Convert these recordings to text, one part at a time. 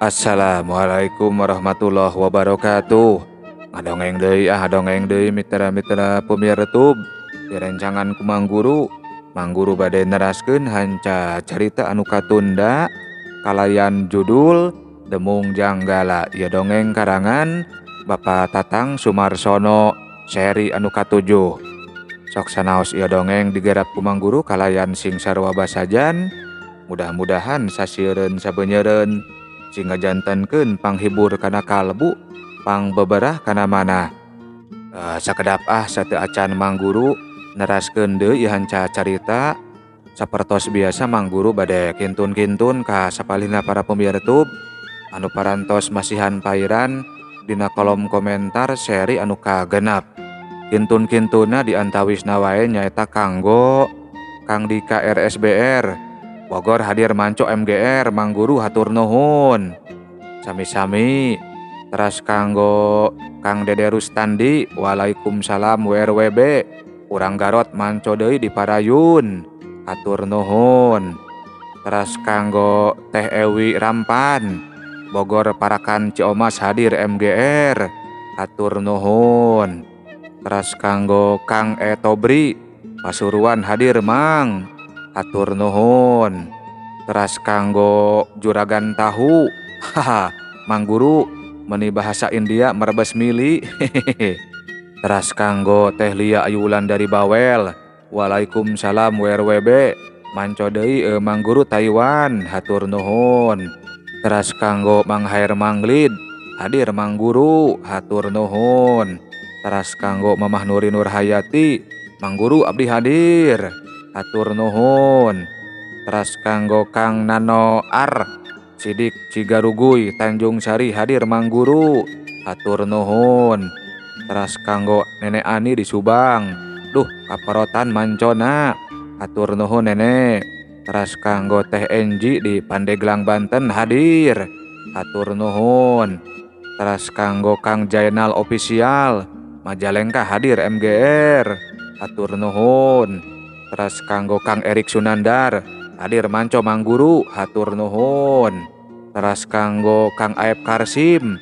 Assalamualaikum warahmatullahi wabarakatuh. Ngadongeng deui ah, dongeng deui mitra-mitra pemirtub. Direncangan ku Mang Guru. Mang Guru bade neraskeun hanca carita anu katunda kalayan judul Demung Janggala. Ieu dongeng karangan Bapak Tatang Sumarsono seri anu katujuh. Sok sanaos ieu dongeng digarap ku Mang Guru kalayan sing sarua basajan. Mudah-mudahan sasieureun sabenyeureun sing ngajantenkeun panghibur kana kalbu, pangbeberah kana manah. Sakedap ah sateu acan Mang Guru neraskeun deui hanca carita. Sapertos biasa Mang Guru bade kintun-kintun ka sapalihna para pemirtub anu parantos masihan pairan dina kolom komentar seri anu kagenap. Kintun-kintunna diantawisna wae nyaeta kanggo Kang Dika RSBR Bogor hadir manco MGR Mang Guru hatur nuhun. Sami-sami. Teras kanggo Kang Dede Rustandi, waalaikumsalam WRWB. Urang Garot manco deui di Parayun. Hatur nuhun. Teras kanggo Teh Ewi Rampan, Bogor Parakan Ciomas hadir MGR. Hatur nuhun. Teras kanggo Kang E Tobri, Pasuruan hadir Mang. Hatur nuhun. Teras kanggo Juragan Tahu, haha, Mang Guru meni bahasa India merebes mili. Teras kanggo Teh Lia Ayulan dari Bawel, waalaikumsalam WRWB. Manco deui Mang Guru Taiwan, hatur nuhun. Teras kanggo Mang Hair Manglid, hadir Mang Guru, hatur nuhun. Teras kanggo Mamah Nuri Nurhayati, Mang Guru abdi hadir, hatur nuhun. Teras kanggo Kang Nano Ar Sidik Cigaruguy Tanjung Sari hadir Mang Guru, hatur nuhun. Teras kanggo Nenek Ani di Subang, duh kaparotan mancona, hatur nuhun nenek. Teras kanggo Teh Enji di Pandeglang Banten hadir, hatur nuhun. Teras kanggo Kang Jainal Official Majalengka hadir MGR, hatur nuhun. Teras kanggo Kang Erik Sunandar hadir manco Mang Guru, hatur nuhun. Teras kanggo Kang Aep Karsim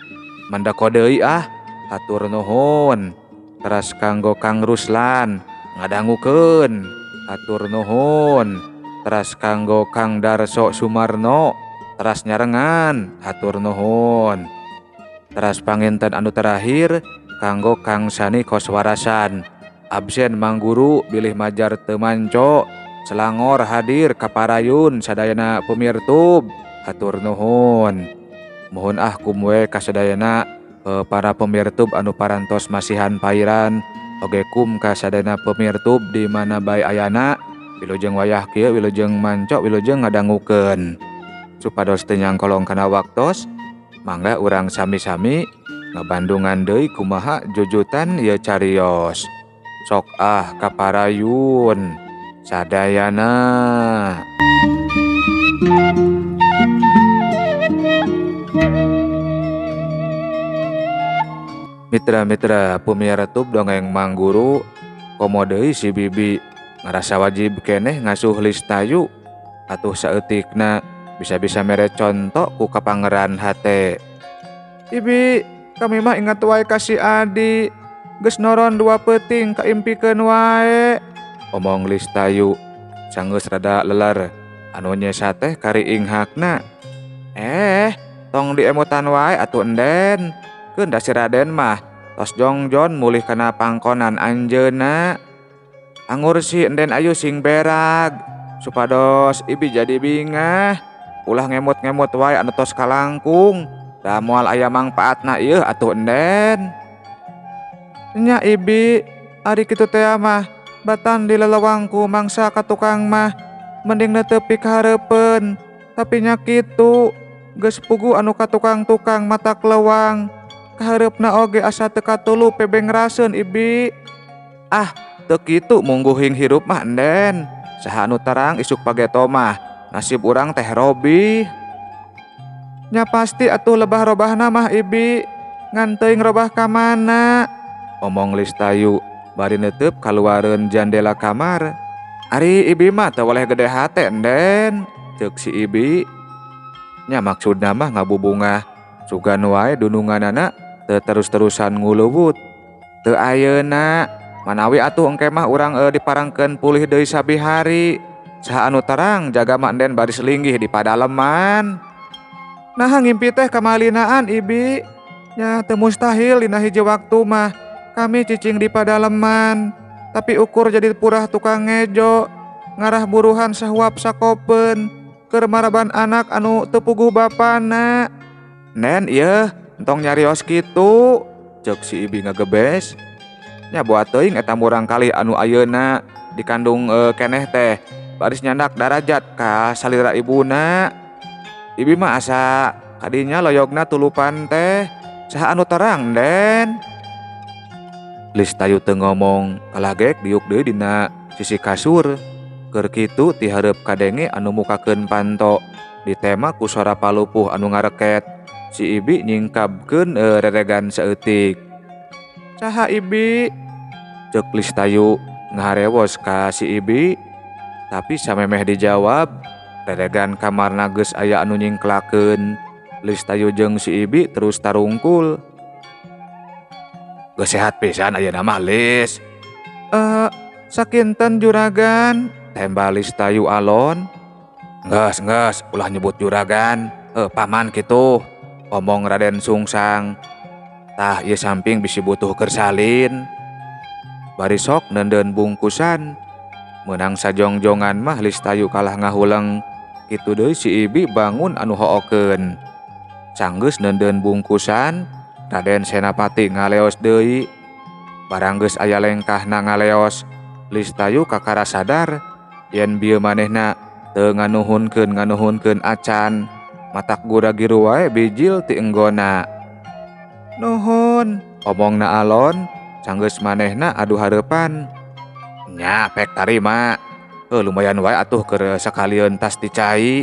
mandako deui ah, hatur nuhun. Teras kanggo Kang Ruslan ngadangukeun, hatur nuhun. Teras kanggo Kang Darso Sumarno teras nyarengan, hatur nuhun. Teras panginten anu terakhir kanggo Kang Sani Koswarasan absen Mang Guru bilih majar teu manco, Selangor hadir kaparayun sadayana pemirtub, hatur nuhun. Mohon ah kumwe kasadayana para pemirtub anu parantos masihan pairan, oge kum kasadayana pemirtub di mana bae ayana, wilujeng wayah kieu, wilujeng manco, wilujeng ngadangukeun. Supados teu nyangkolong kana waktos, mangga urang sami-sami ngabandungan deui kumaha jujutan ieu carios. Sok ah kaparayun sadayana. Mitra-mitra pemirtub dongeng Mang Guru, komo deui si Bibi ngarasa wajib keneh ngasuh Listayu. Atuh saeutikna bisa-bisa mere conto ku kapangeran hate. Ibi, kami mah ingat wae ka si Adi. Geus noron dua peuting kaimpikeun wae. Omong Listayu sanggeus rada lelar anu nyesa teh kari inghakna. Tong diemutan wae atuh enden. Keun da si Raden mah tos jongjon mulih kana pangkonan anjeunna. Angur si enden ayu sing berag supados ibi jadi bingah. Ulah ngemut-ngemut wae anu tos kalangkung. Da moal aya mangpaatna ieu atuh enden. Nya ibi, ari kitu teh mah batan di lelewangku mangsa ka tukang mah mending netepi kahareupeun. Tapi nya kitu geus pugu anu ka tukang-tukang mata kelewang. Kahareupna oge asa teu katulu pebeng raseun ibi. Ah, teu kitu mungguhing hirup mah enden. Saha anu terang isuk pageto mah nasib urang teh robih. Nya pasti atuh lebah robahna mah ibi, ngan teuing robah ka mana? Omong Listayu bari neuteub kaluareun jandela kamar. Ari ibi mah teu weleh gede hate enden, ceuk si ibi. Nya maksudna mah ngabubungah sugan wae dununganana teu terus-terusan nguluwut. Teu ayeuna manawi atuh engke mah urang diparengkeun pulih deui sabihari. Saha anu terang jaga mah enden baris linggih di padaleman. Naha ngimpi teh kamalinaan Ibi. Nya teu mustahil dina hiji waktu mah kami cicing di padaleman. Tapi ukur jadi purah tukang ngejo ngarah buruhan sahuap sakopeun keur maraban anak anu teu puguh bapana. Nen ieu entong nyarios kitu ceuk si Ibi ngagebes. Nya boa teuing eta murang kali anu ayeuna dikandung keneh teh baris nyandak darajat ka salira ibuna. Ibi mah asa kadinya loyogna tulupan teh saha anu terang Den. Listayu teu ngomong kalagek diuk deui dina sisi kasur. Keur kitu ti hareup kadenge anu mukakeun panto ditema ku sora palupuh anu ngareket. Si Ibi nyingkabkeun reregan saeutik. Saha Ibi? Ceuk Listayu ngaharewos ka si Ibi. Tapi samemeh dijawab, reregan kamarna geus aya anu nyingklakeun. Listayu jeung si Ibi terus tarungkul. Geus sehat pisan ayeuna mah Lis. Sakinten juragan, tembal Listayu alon. Geus geus ulah nyebut juragan, paman kitu. Omong Raden Sungsang. Tah ieu samping bisi butuh keur salin. Bari sok neundeun bungkusan. Meunang sajongjongan mah Listayu kalah ngahuleng. Kitu deui si Ibi bangun anu hookeun. Sanggeus neundeun bungkusan, Raden Senapati ngaleos deui. Barang geus aya lengkahna ngaleos, Listayu kakara sadar yen bieu manehna teu nganuhunkeun acan. Matak gura-giru wae bijil ti enggona. Nuhun, omongna alon, sanggeus manehna adu hareupan. Nya pek tarima. Lumayan wae atuh keur sakalieun tas ti cai.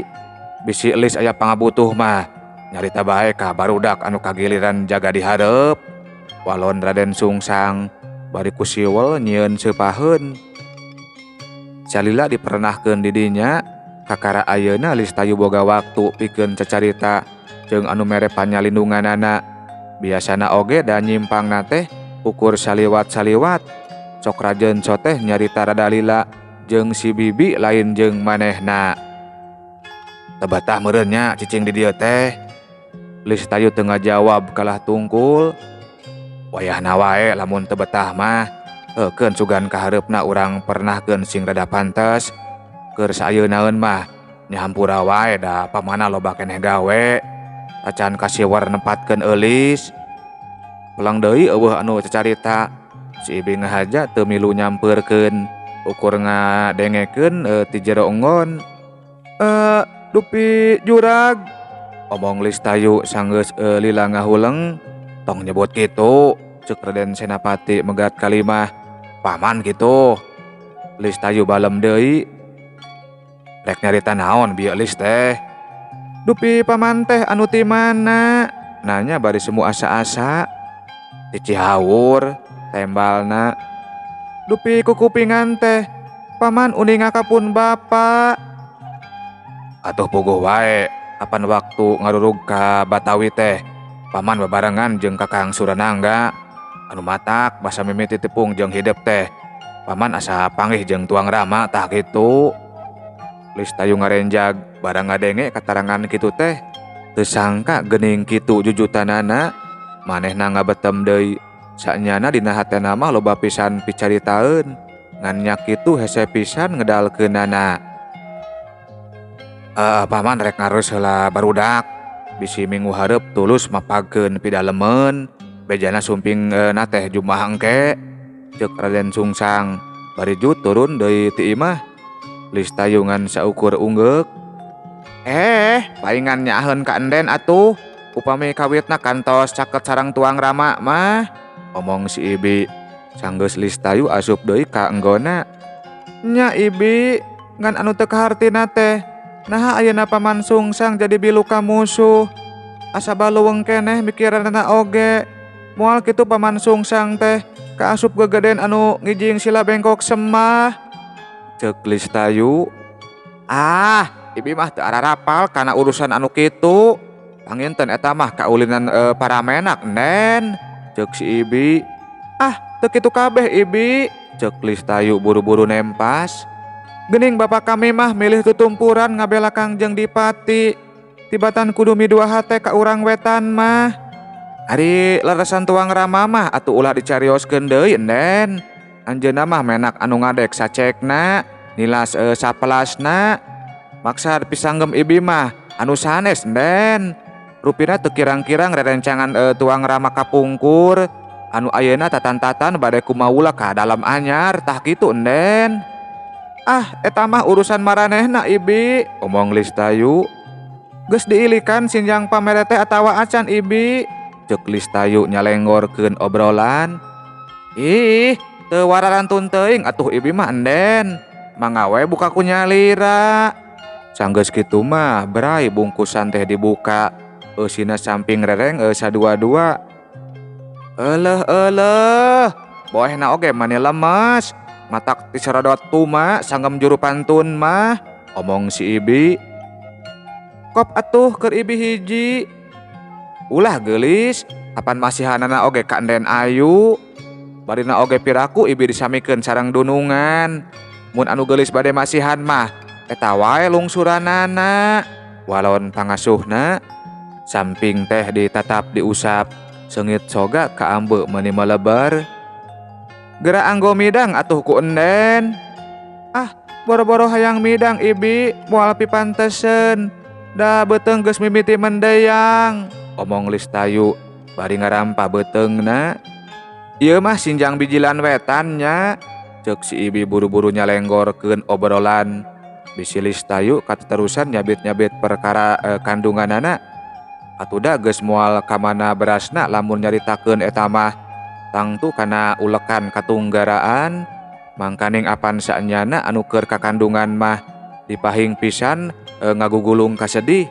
Bisi elis aya pangabutuh mah. Nyarita bae ka barudak anu kagiliran jaga di hareup. Walon Raden Sungsang bari ku siwel nyieun seupaheun. Salila diperenahkeun di dinya, kakara ayeuna Listayu boga waktu pikeun cacarita jeung anu mere panyalindunganana. Biasana oge da nyimpangna teh ukur saliwat-saliwat. Sok rajeun soteh nyarita rada lila jeung si Bibi lain jeung manehna. Teu betah meureun nya cicing di dieu teh. Listayu teu ngajawab kalah tungkul. Wayahna wae lamun teu betah mah. Keun sugan kahareupna urang pernahkeun sing rada pantes. Keur saayeunaeun mah nya hampura wae da pamana loba keneh gawe. Acan kasiwer nempatkeun eulis. Pelang deui eueuh anu cacarita. Si Ibi ngahaja teu milu nyampeurkeun. Ukur ngadengekeun ti jero enggon. Dupi jurag. Omong Listayu sanggeus lila ngahuleng. Tong nyebut kitu, ceuk Raden Senapati megat kalimah. Paman kitu. Listayu balem deui. Rek nyarita naon bieu Lis teh? Dupi paman teh anu ti mana? Nanya bari semu asa-asa. Ti Cihawur tembalna. Dupi kukupingan teh paman uninga ka pun bapa. Atuh puguh wae kapan waktu ngarurug ka Batawi teh paman babarengan jeung Kakang Suranangga anu matak basa mimiti tepung jeung hidep teh paman asa panggih jeung tuang Rama tah kitu. Listayu ngarenjag barang ngadenge katarangan kitu teh teu sangka geuning kitu jujutanana manehna ngabetem deui. Sanyana dina hatena mah loba pisan picaritaeun ngan nya kitu hese pisan ngedalkeunana. Paman rek ngareus heula barudak bisi minggu hareup tulus mapagkeun pidalemeun bejana sumping na teh jumaah engke ceuk Raden Sungsang bari jut turun deui ti imah. Listayu ngan saukur unggeuk. Paingan nyaaheun ka enden atuh upami kawitna kantos caket sareng tuang Rama mah, omong si Ibi. Sanggeus Listayu asup deui ka enggona. Nya Ibi ngan anu teu kahartina teh naha ayeuna paman Sungsang jadi bilu ka musuh. Asa baluweung keneh mikiranana oge. Moal kitu paman Sungsang teh kaasup gegeden anu ngijing sila bengkok semah. Ceuk Listayu. Ah, Ibi mah teu ararapal kana urusan anu kitu. Panginten eta mah kaulinan para menak Nden, ceuk si Ibi. Ah, teu kitu kabeh Ibi, ceuk Listayu buru-buru nempas. Geuning bapak kami mah milih tutumpuran ngabela Kangjeng Dipati. Tibatan kudu midua hate ka urang wetan mah. Ari leresan tuang Rama mah atuh ulah dicarioskeun deui Enden. Anjeunna mah menak anu ngadek sacekna, nilas sapelasna. Maksad pisanggem Ibi mah anu sanes Enden. Rupina teu kirang-kirang rerencangan tuang Rama kapungkur anu ayeuna tatan-tatan bade kumaula ka dalam anyar tah kitu Enden. Ah, eta mah urusan maranehna Ibi, omong Listayu. Geus diilikan sinjang pamere teh atawa acan Ibi, ceuk Listayu nyalenggorkeun obrolan. Ih, teu wararantun teuing atuh Ibi mah Enden. Mangga we buka ku nyalira. Sanggeus kitu mah berai bungkusan teh dibuka. Eusina samping rereng sadua-dua. Eleuh eleuh, boehna oge mani lemes. Matak tisarodot tuma sanggem juru pantun mah, omong si Ibi. Kop atuh keur Ibi hiji. Ulah geulis, apan masihanana oge ka Enden Ayu. Barina oge piraku Ibi disamikeun sareng dunungan. Mun anu geulis bade masihan mah, eta wae lungsuranana. Walon pangasuhna, samping teh ditatap diusap, seungit soga kaambe meuni melebar. Geura anggo midang atuh ku Enden. Ah, boro-boro hayang midang Ibi, moal pipanteseun. Da beuteung geus mimiti mendeyang, omong Listayu bari ngarampa beuteungna. Ieu mah sinjang bijilan wetan nya, ceuk si Ibi buru-buru nyalenggorkeun obrolan. Bisi Listayu kateterusan nyabit-nyabit perkara kandunganana. Atuh da geus moal ka mana berasna lamun nyaritakeun eta mah. Tangtu kana ulekan katunggaraan, mangkaning apan saenyana anu keur kakandungan mah dipahing pisan ngagugulung kasedih.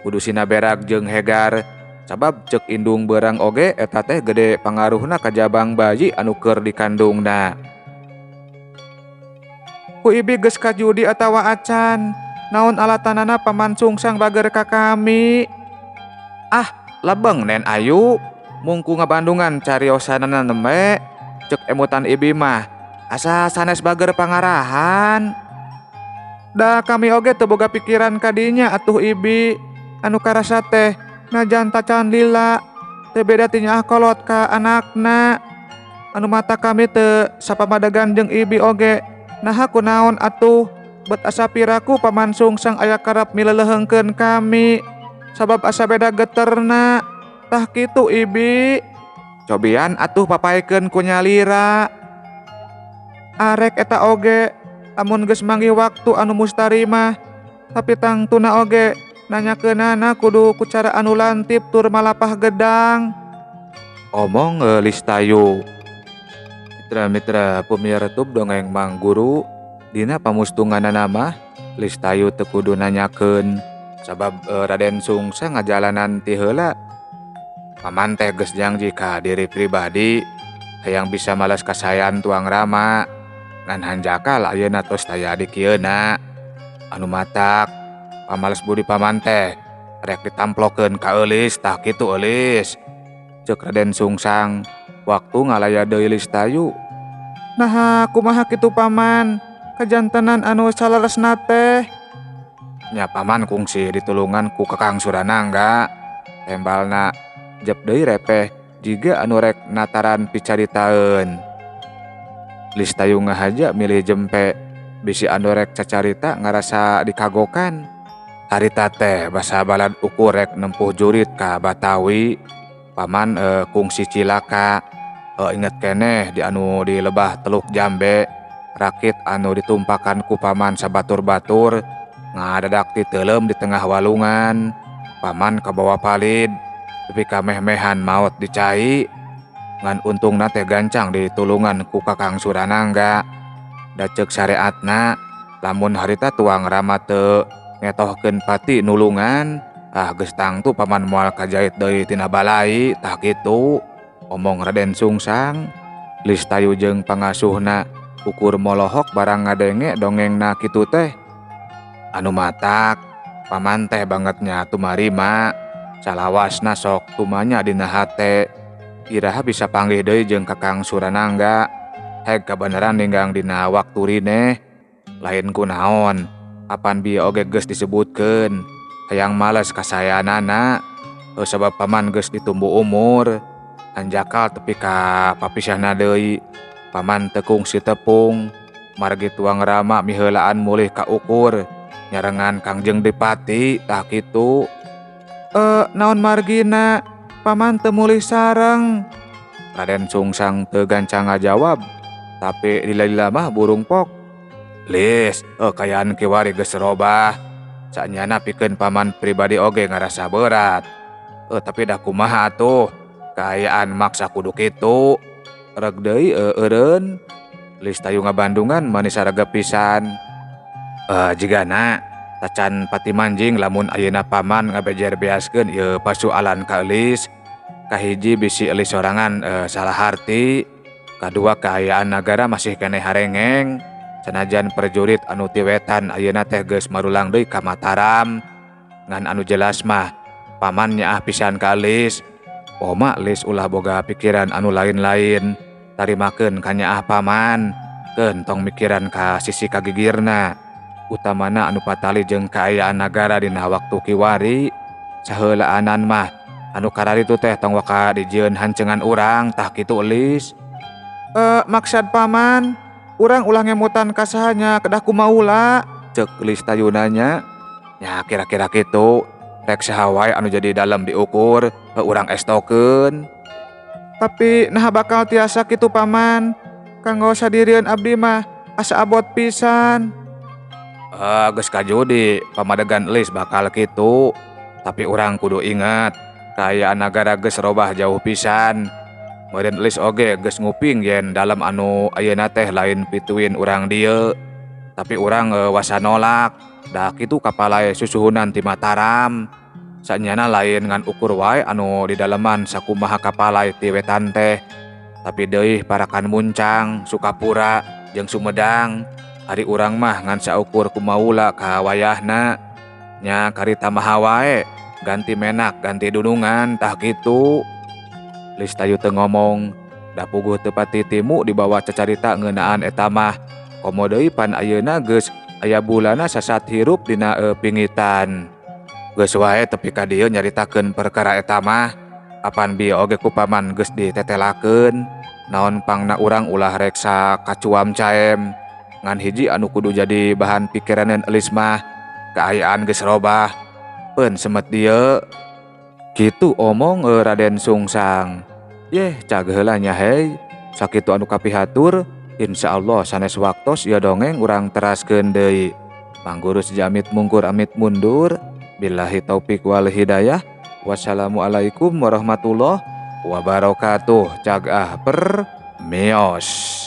Kudu sina berak jeung hegar, sabab ceuk indung beurang oge eta teh gede pangaruhna ka jabang bayi anu keur dikandungna. Ku Ibi geus kajudi atawa acan, naon alatanana paman Sungsang bager ka kami. Ah, lebeng Nen Ayu. Mungku ngabandungan cariosanana nembe, ceuk emutan Ibi mah asa sanes bager pangarahan. Da kami oge teu boga pikiran kadinya atuh Ibi, anu karasa teh najan tacan lila teu beda ti nyaah kolot ka anakna. Anu mata kami teu sapamadegan jeung Ibi oge, naha kunaon atuh bet asa piraku paman Sungsang aya karep mileleuheungkeun kami sabab asa beda geterna. Tah kitu Ibi. Cobian atuh papaekeun ku nyalira. Arek eta oge amun geus manggih waktu anu mustari mah, tapi tangtuna oge nanyakeunana kudu ku cara anu lantip tur malapah gedang, omong Listayu. Mitra-mitra pemirsa tub dongeng Mang Guru, dina pamustunganana mah Listayu teu kudu nanyakeun sabab Raden Sungsang ngajalanan ti heula. Paman teh geus janji ka diri pribadi hayang bisa males kasayan tuang Rama, ngan hanjakal ayeuna tos taya dikieuna. Anu matak pamales budi paman teh rek ditamplokeun ka Eulis, tah kitu Eulis, ceuk Raden Sungsang waktu ngalaya deui Listayu. Naha kumaha kitu paman, kajantenan anu saleresna teh? Nya paman kungsi ditulungan ku Kakang Suranangga, tembalna. Jep deui repeh jiga anu rek nataran picaritaeun. Listayu ngahaja milih jempe bisi anu rek cacarita ngarasa dikagokan. Harita teh basa balad ukur rek nempuh jurit ka Batawi, paman kungsi cilaka. Inget keneh di anu di lebah Teluk Jambe, rakit anu ditumpakan ku paman sabatur-batur ngadadak titeuleum di tengah walungan. Paman kabawa palid tepi ka meh-mehan maot di cai. Ngan untungna teh gancang ditulungan ku Kakang Suranangga. Da ceuk syariatna lamun harita tuang Rama teu ngetohkeun pati nulungan, ah geus tangtu paman moal kajait deui tina balai, tah kitu, omong Raden Sungsang. Listayu jeung pangasuhna ukur molohok barang ngadenge dongengna kitu teh. Anu matak paman teh bangetnya tumarima salawasna sok tumanya dina hate. Iraha bisa panggih deui jeung Kakang Suranangga. Heg kabeneran ninggang dina waktu rineh. Lain kunaon, apan bieu oge geus disebutkeun. Hayang males kasayanana, sabab paman geus ditumbu umur. Hanjakal tepi ka papisahna deui. Paman teu kungsi tepung, margi tuang rama miheulaan mulih ka ukur nyarengan Kangjeng Dipati tah kitu. Naon margina paman teu mulih sareng? Raden Sungsang teu gancang ngajawab, tapi lila-lila mah burung pok. Lis, kayaan kiwari geus robah. Sanyana pikeun paman pribadi oge ngarasa berat. Tapi dah kumaha atuh, kaayaan maksa kudu kitu. Reg deui eureun. Lis tayu ngabandungan manis saragep pisan. Jigana tacan pati manjing lamun ayeuna paman ngabejer beaskeun ieu pasualan ka Elis. Kahiji bisi Elis sorangan salah harti. Kadua kaayaan nagara masih keneh harengeng. Sanajan prajurit anu ti wetan ayeuna teh geus marulang deui ka Mataram. Ngan anu jelas mah paman nyaah pisan ka Elis. Oma Elis ulah boga pikiran anu lain-lain. Tarimakeun kanyaah paman. Keun tong mikiran ka sisi kagigirna. Utamana anu patali jeung kaayaan nagara dina waktu kiwari. Saheulaanan mah anu kararitu teh tong waka dijieun hancengan urang tah kitu Elis. Maksad paman urang ulah ngemutan ka sahanya kedah kumaula, ceuk Elis tayuna nya. Nya kira-kira kitu rek saha wae anu jadi dalem diukur urang estokeun. Tapi naha bakal tiasa kitu paman, kanggo sadirian abdi mah asa abot pisan. Geus kajudi pamadegan Elis bakal kitu. Tapi urang kudu ingat kaayaan nagara geus robah jauh pisan. Meureun Elis oge geus nguping yen dalem anu ayeuna teh lain pituin urang dieu. Tapi urang wasa nolak. Da kitu kapalae susuhunan ti Mataram. Sanyana lain ngan ukur wae anu di daleman sakumaha kapalae ti wetan teh. Tapi deui parakan Muncang, Sukapura jeung Sumedang. Ari urang mah ngan saukur kumaula ka wayahna. Nya karita maha wae, ganti menak, ganti dunungan tah kitu. Lis tayu teu ngomong, da puguh teu pati timu dibawa cacarita ngeunaan eta mah. Komo deui pan ayeuna geus aya bulana sasat hirup dina pingitan. Geus wae tepi ka dieu nyaritakeun perkara eta mah. Apan bieu oge ku paman geus ditetelakeun. Naon pangna urang ulah reksa kacuam caem. Ngan hiji anu kudu jadi bahan pikiraneun Elis mah, kaayaan geus robah. Peun semet dieu. Kitu omong Raden Sungsang. Yeh cag heula nya hei. Sakitu anu kapihatur, insyaallah sanes waktos ieu dongeng urang teraskeun deui. Manggurus jamit mungkur amit mundur. Billahi taufik wal hidayah. Wassalamualaikum warahmatullahi wabarakatuh. Cag ah per mios.